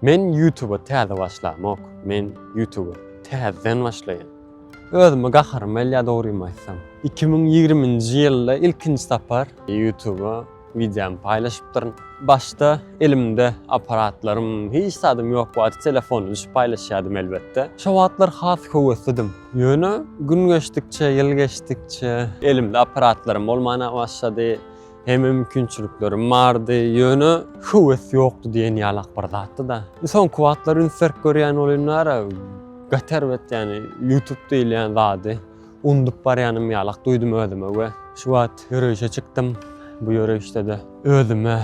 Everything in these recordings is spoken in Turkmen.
Men YouTube-a täze başlamok. Men YouTube-a täzeden başlaýan. Özüme gaharym gelýär dogrymy aýtsam. 2020-nji ýylda ilkinji sapar YouTube-a wideomy paýlaşypdyryn. Başda elimde apparatlarym, hiç zadym ýok wagty telefonda düşüp paýlaşýardym elbetde. Şo wagtlar has höweslidim. Ýöne gün geçdikçe, ýyl geçdikçe elimde apparatlarym bolmana başlady. Hem mümkinçiliklerim bardy, ýöne höwes ýokdy diýen ýalak bir zatdy-da. Soňky wagtlar üns berip görýän bolýanlara gaty erbet ýani YouTube diýilýän zady undup barýanym ýalak duýdum özüme we şu wagt ýöreýşe çykdym. Bu ýöreýişde-de özüme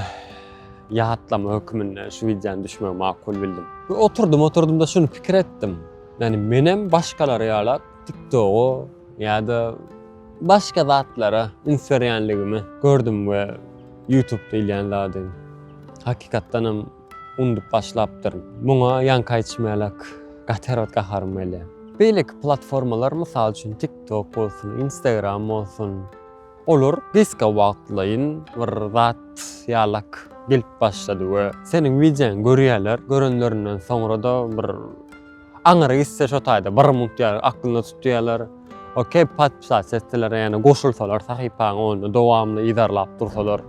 ýatlama höküminde şu wideony düşmegi makul bildim. We oturdym oturdym-da şuny pikir etdim. Ýani menem başgalar ýalak TikTok-a ýa-da başga zatlara üns berýänligimi gördüm we YouTube diýilýän zady hakykatdanam undup başlapdyryn. Muňa ýaňky aýtşym ýalak gaty erbet gaharym gelýär. Beýleki platformalar mysal üçin TikTok bolsun, Instagram bolsun, olar gysga wagtlaýyn bir zat ýalak gelip başlady we seniň wideoňy görýärler, görenlerinden soňra-da bir Aňyry gitse şo taýda bir munt ýaly aklynda tutýarlar. Okey, podpisat etseler, ýagny goşulsalar sahypaňa onda dowamly yzarlap dursalar,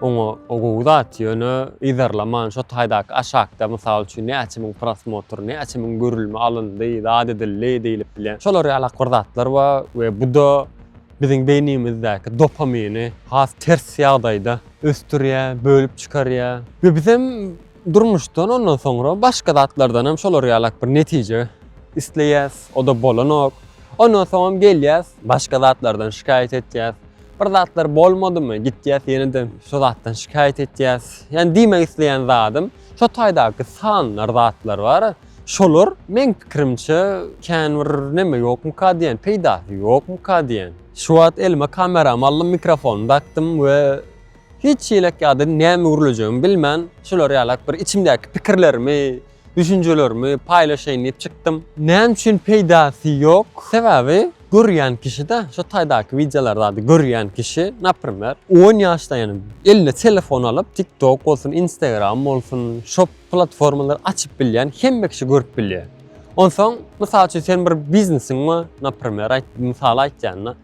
oňa o gowy zat, ýöne yzarlaman şo taýdaky aşakda mysal üçin näçe müň prosmotr, näçe müň görülme alyndy, zat edildi diýlip bilýän. Şolar ýalak bir zatlar bar we bu-da biziň beýnimizdäki dopamini has ters ýagdaýda ösdürýär, bölüp çykarýar. We bizem Durmuşdan ondan soňra başga zatlardan hem şolar ýalak bir netije isleýäs, o-da bolanok. Ondan soňam gelýäs, başga zatlardan şikaýat etýäs. Bir zatlar bolmadymy, gitýäs ýene-de şo zatdan şikaýat etýäs. Ýani diýmek isleýän zadym, şo taýdaky sanlar zatlar bar, şolar meň pikirimçe kän bir neme ýokmuka diýen, peýdasy ýokmuka diýen. Şu wagt elime kameramy aldym, mikrofonymy dakdym we Hiç ýelek ýa-da näme gürlejegimi bilmän, şular ýalak bir içimdäki pikirlerimi, düşünjelerimi paýlaşaýyn diýip çykdym. Näme üçin peýdasy ýok? Sebäbi görýän kişi-de, şu taýdaky wideolary zady görýän kişi, naprimer, on ýaşda ýani eline telefon alyp, TikTok bolsun, Instagram bolsun, şo platformalary açyp bilýän hemme kişi görüp bilýär. Onsoň, mysal üçin, sen bir biznesiň bar, naprimer, aýt, mysal aýtýan-da.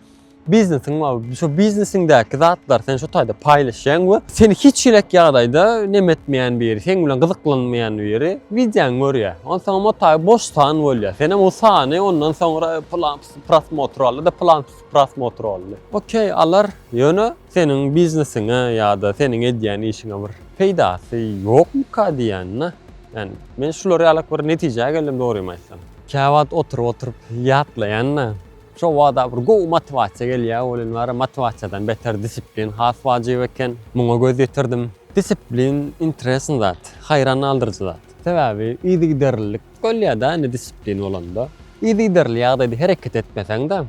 Biznesiň bar. Şo biznesiňdäki zatlary sen şo taýda paýlaşýaň we seni hiç hili ýagdaýda neme etmeýän biri, seň bilen gyzyklanmaýan biri wideoňy görýär. Onsoňam o taý boş san bolýar. Senem o sany ondan soňra pylan prosmotr aldy-da pylan prosmotr aldy. Okey, alar. Ýöne seniň biznesiňe ýa-da seniň edýän işiňe bir peýdasy ýokmuka diýýän-de. Ýani men şular ýalak bir netijä geldim dogrymy aýtsam. Käwagt oturyp-oturyp ýatlaýan-da. Şo wada bir gowy motiwasiýa gelýär welin bar motiwasiýadan beter disiplin has wajyp eken. Muňa göz ýetirdim. Disiplin interesny zat, haýran galdyryjy zat. Sebäbi yzygiderlilik bolýar-da indi disiplin bolanda. Yzygiderli ýagdaýda hereket etmeseň-de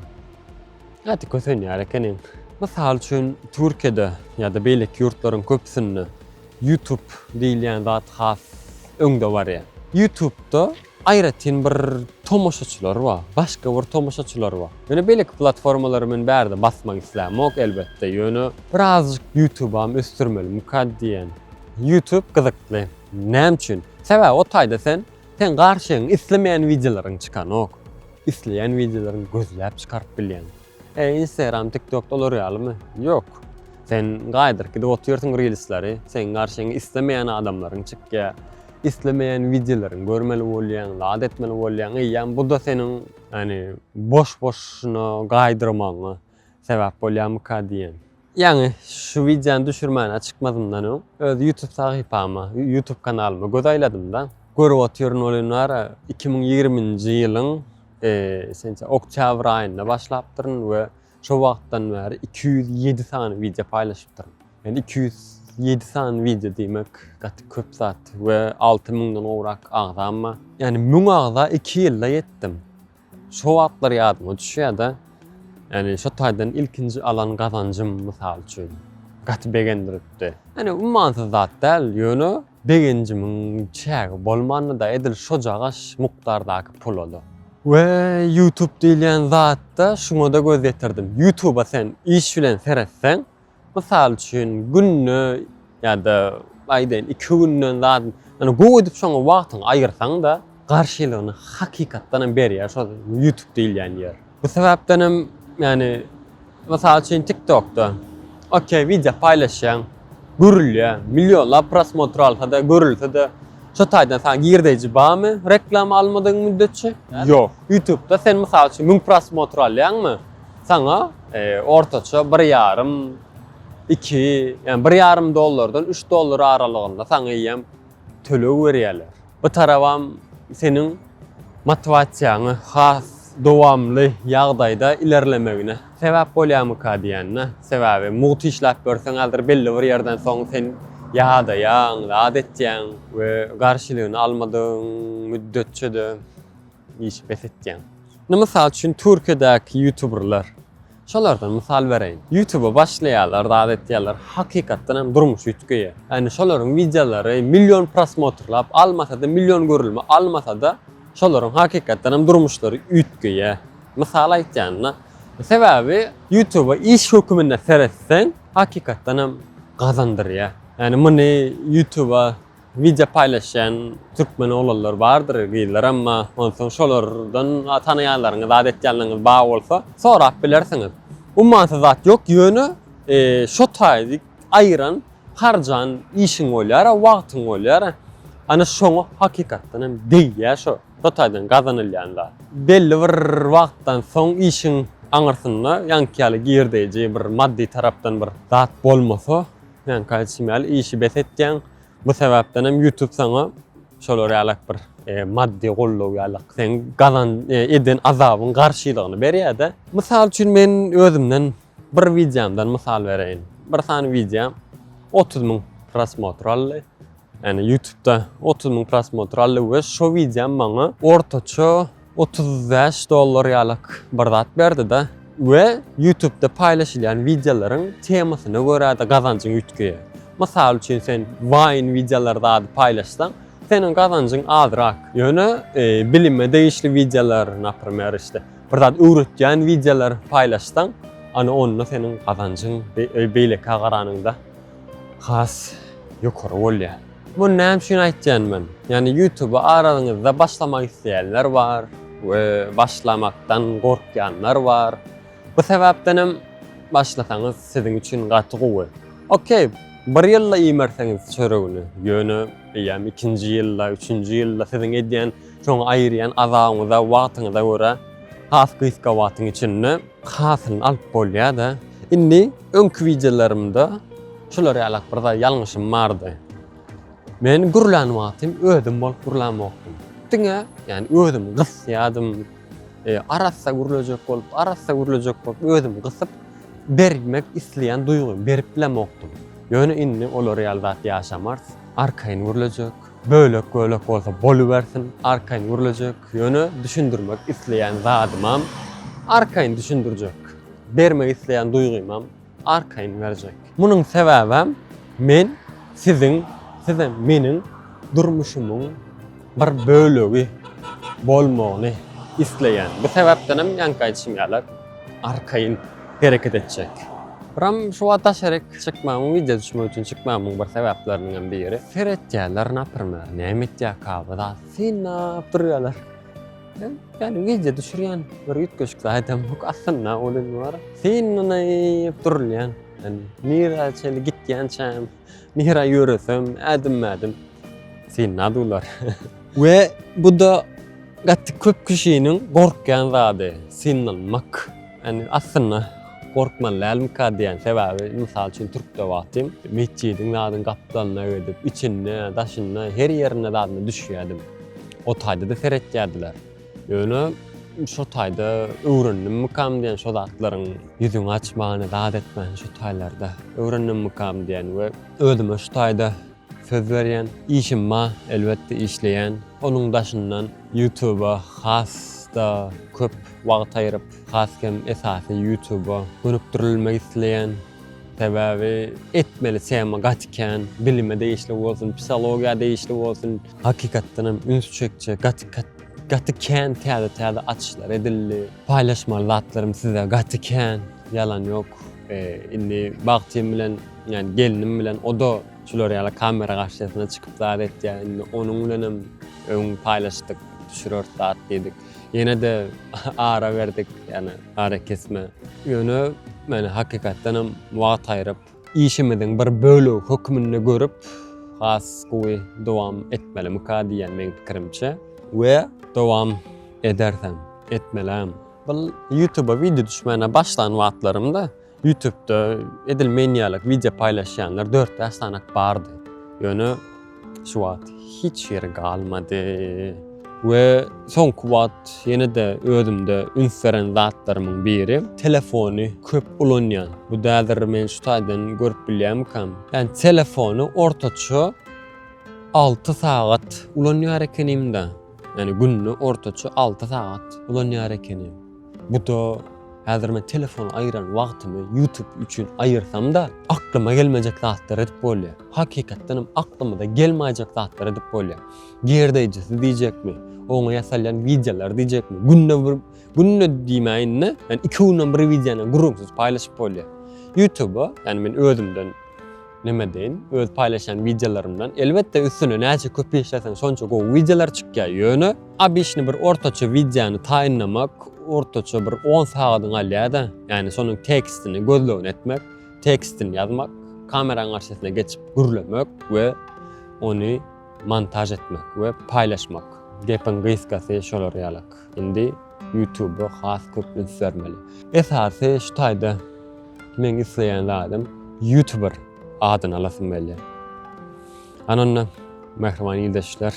gaty kösenýär ekeniň. Mysal üçin Türkiýede ýa-da beýleki ýurtlaryň köpüsinde YouTube diýilýän zat has öňde barýar. YouTube-da aýratyn bir tomaşaçylar bar, başga bir tomaşaçylar bar. Ýöne beýleki platformalary men bärde basmak islämok elbetde, ýöne birazjyk YouTube-am ösdürmelimika diýen. YouTube gyzykly. Näme üçin? Sebäbi o taýda sen, seň garşyňa islemeýän wideolaryň çykanok. Isleýän wideolaryňy gözläp çykaryp bilýäň. E, Instagram, TikTokda olar ýalymy? Ýok. Sen gaýdyryp gidip otyrsyň reelsleri, seň garşyňa islemeýän adamlaryň çykýar. Islemeýän wideolaryňy görmeli bolýaň, zat etmeli bolýaň. Eýýäm bu-da seniň, ýani boş-boşuna gaýdyrmagyňa sebäp bolýarmyka diýen. Ýaňy şu wideony düşürmäne çykmazymdan öň öz YouTube sahypama, YouTube kanalyma göz aýladym-da. Görüp otyryn welin bar, 2020-nji ýylyň sençe oktýabr aýynda başlapdyryn we şo wagtdan bäri 207 sany wideo paýlaşypdyryn. Ýani 207 sany wideo diýmek gaty köp zat we 6000-den gowrak agzam bar. Ýani 1000 agza 2 ýylda ýetdim. Şo wagtlar ýadyma düşýär-de, ýani şo taýdan ilkinji alan gazanjym mysal üçin gaty begendiripdi. Ýani ummansyz zat däl, ýöne begenjimiň çägi bolmandy-da, edil şojagaş mukdardaky pula-da. We YouTube diýilýän zatda şuňa-da göz ýetirdim. YouTube-a sen iş bilen seretseň, mysal üçin, günde ýa-da. aýdaýyn iki günden zat ýani gowy edip şoňa wagtyňy aýyrsaň-da garşylygyny hakykatdan hem berýär şo YouTube diýilýän ýer. Bu sebäpden hem ýani mysal üçin TikTokda okey wideo paýlaşýaň, görülýär, millionlap prosmotr alsa-da, görülse-de şo taýdan saňa girdeýji barmy reklama almadygyň müddetçe? Ýok. YouTube'da sen mysal üçin 1000 prosmotr alýaňmy? Saňa ortaça bir ýarym, iki, ýagny bir ýarym dollardan üç dollar aralygynda saňa eýýäm töleg berýärler. Bu tarabam seniň motiwasiýaňy has dowamly ýagdaýda ilerlemegine sebäp bolýarmyka diýende. Sebäbi mugt işläp görseň häzir belli bir ýerden soň sen ýadaýaň, zat etýäň we garşylygyny almadygyň müddetçe-de işi bes etýäň. Indi mysal üçin Türkiýedäki ýutuberler. Şolardan mysal bereýin. Ýutuba başlaýarlar, zat etýärler. Hakykatdan hem durmuş üýtgeýär. Ýagny şolaryň wideolary million prosmotrlap almasa-da, million görülme almasa-da, şolaryň hakykatdan hem durmuşlary üýtgeýär. Mysal aýtýan-da. Sebäbi Ýutuba iş höküminde seretseň, hakykatdan hem gazandyrýar. Ýagny muny Ýutuba Wideo paýlaşýan türkmen oglanlar bardyr, gyzlaram bar. Onsoň şolardan tanaýanlaryňyz, zat etýänleriňiz bar bolsa, sorap bilersiňiz. Ummansyz zat ýok, ýöne şo taýy aýyran, harjan işiň bolýar, wagtyň bolýar. Ana şoňa hakykatdan hem degýär şo, şo taýdan gazanylýan zat. Belli bir wagtdan soň işiň aňyrsynda ýaňky ýaly girdeýji bir maddy tarapdan bir zat bolmasa, Ýaňky aýdyşym ýaly işi bes etýäň. Bu sebäpden hem YouTube saňa şolar ýalak bir e, maddy goldaw ýalak seň gazan e, eden azabyň garşylygyny berýär-de. Mysal üçin men özümden bir wideomdan mysal bereýin. Bir sany wideom 30 müň prosmotr aldy. Ýani YouTube'da 30 müň prosmotr aldy we şo wideom maňa ortaça 35 dollar ýalak bir zat berdi-de. We YouTube'da paýlaşylýan wideolaryň temasyna görä-de gazanjyň üýtgeýär. Mysal üçin sen Vine wideolary zady paýlaşsaň, seniň gazanjyň azrak. Ýöne e, bilime degişli wideolar, naprimer işte bir zat öwretýän wideolar paýlaşsaň, ana onda seniň gazanjyň e, beýlekä garanyňda has ýokary bolýar. Muny näme üçin aýtýan men? Ýagny YouTube araňyzda başlamak isleýänler bar we başlamakdan gorkýanlar bar. Bu sebäpden hem başlasaňyz siziň üçin gaty gowy. Okey, bir ýylda iýmerseňiz çöregini, ýöne eýýäm ikinji ýylda, üçünji ýylda siziň edýän şoňa aýyrýan azabyňyza, wagtyňyza görä has gysga wagtyň içinde hasylyny alyp bolýar-da. Indi öňki wideolarymda şular ýalak bir zat ýalňyşym bardy. Men gürlän wagtym özüm bolup gürlämokdym. Diňe ýani özümi gysýadym. E, arassa gürlejek bolup, arassa gürlejek bolup özümi gysyp bermek isleýän duýgymy berip bilemokdym. Ýöne indi olar ýaly zat ýaşamarys. Arkaýyn gürlejek. Bölek-bölek bolsa bolubersin, arkaýyn gürlejek. Ýöne düşündirmek isleýän zadymam arkaýyn düşündirjek. Bermek isleýän duýgymam arkaýyn berjek. Munuň sebäbem men siziň, sizem meniň durmuşymyň bir bölegi bolmagyny isleýän. Bu sebäpden hem ýaňky aýdyşym ýaly arkaýyn hereket etjek. Biram şu wagt daşaryk çykmagymyň, wideo düşmek üçin çykmagymyň bir sebäpleriniň hem biri. Seretýärler, naprimer, näme etýärka bu zat synlap durýarlar. Ýani wideo düşürýän bir üýtgeşik zadam ýok aslynda ol indi bar. Synlanyp durulýan. Ýani nirä çenli gitýänçäm, nirä ýöresem ädim-ädim synladylar. We bu-da gaty köp kişiniň gorkýan zady, synlanmak. Ýani aslynda gorkmaly dälmika diýen sebäbi mysal üçin türkde wagtym metjidiň zadyň gapdalyna gidip içinde, daşynda her ýerinde zadyna düşýärdim. O taýda-da seretýärdiler. Ýöne şo taýda öwrendimmikam diýen şo zatlaryň ýüzüňi açmany, zat etmäni şo taýlarda öwrendimmikam diýen we özüme şu taýda söz berýän. Işim bar, elbetde işleýän. Onuň daşyndan YouTube-a has-da köp wagt aýryp, has hem esasy YouTube-a gönükdirilmek isleýän. Sebäbi etmeli tema gaty kän, bilime degişli bolsun, psihologiýa degişli bolsun, hakykatdan hem üns çekjek gaty gaty kän täze-täze açyşlar edildi. Paýlaşmaly zatlarym size gaty kän, ýalan ýok. Indi bagtym bilen, ýagny gelnim bilen o-da. Şular ýaly kamera garşysyna çykyp zat etýär. Indi onuň bilenem öň paýlaşdyk, düşüreris zat diýdik. Ýene-de ara berdik, ýagny arakesme. Ýöne men hakykatdanam wagt aýryp, işimiziň bir bölegi hökmünde görüp, has gowy dowam etmelimika diýýän meň pikirimçe. We dowam edersem, etmelem. Bu YouTube-a wideo düşmäne başlan wagtlarymda YouTube-da edil men ýaly wideo paýlaşýanlar 4-5 sanak bardy. Ýöne şu wagt hiç ýeri galmady. We soňky wagt ýene-de özümde üns beren zatlarymyň biri telefony köp ulanýan. Bu dädir men şu taýdan görüp bilýärmikam? Ýani telefony ortaça 6 sagat ulanýar ekenim-de. Ýani günde ortaça 6 sagat ulanýar ekenim. Bu-da häzir men telefony aýyran wagtymy YouTube üçin aýyrsam-da, aklyma gelmejek zatlar edip bolýar. Hakykatdan hem aklymyza gelmäýjek zatlar edip bolýar. Girdeýjisi diýjekmi, oňa ýasalýan wideolar diýjekmi, günde bir, günde diýmäýin-de, ýani iki günden bir wideony gürrüňsiz paýlaşyp bolýar. YouTube-a, ýani men özümden neme deýin, öz paýlaşýan wideolarymdan, elbetde üstüne näçe köp işleseň şonça gowy wideolar çykýar, ýöne Obyçny bir ortaça wideony taýynlamak ortaça bir on sagadyňy alýar-da, ýagny şonuň tekstini, gözlegini etmek, tekstini ýazmak, kameranyň garşysyna geçip gürlemek we ony montaž etmek we paýlaşmak. Gepiň gysgasy şolar ýalak. Indi YouTube-a has köp üns bermeli. Esasy şu taýda meň isleýän zadym YouTuber adyny alasym gelýär. Ana onda mähriban ildeşler.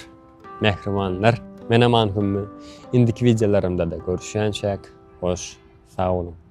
Mähribanlar, men Aman Hümmi. Indiki wideolarymda-da görüşýänçäk, hoş sag boluň.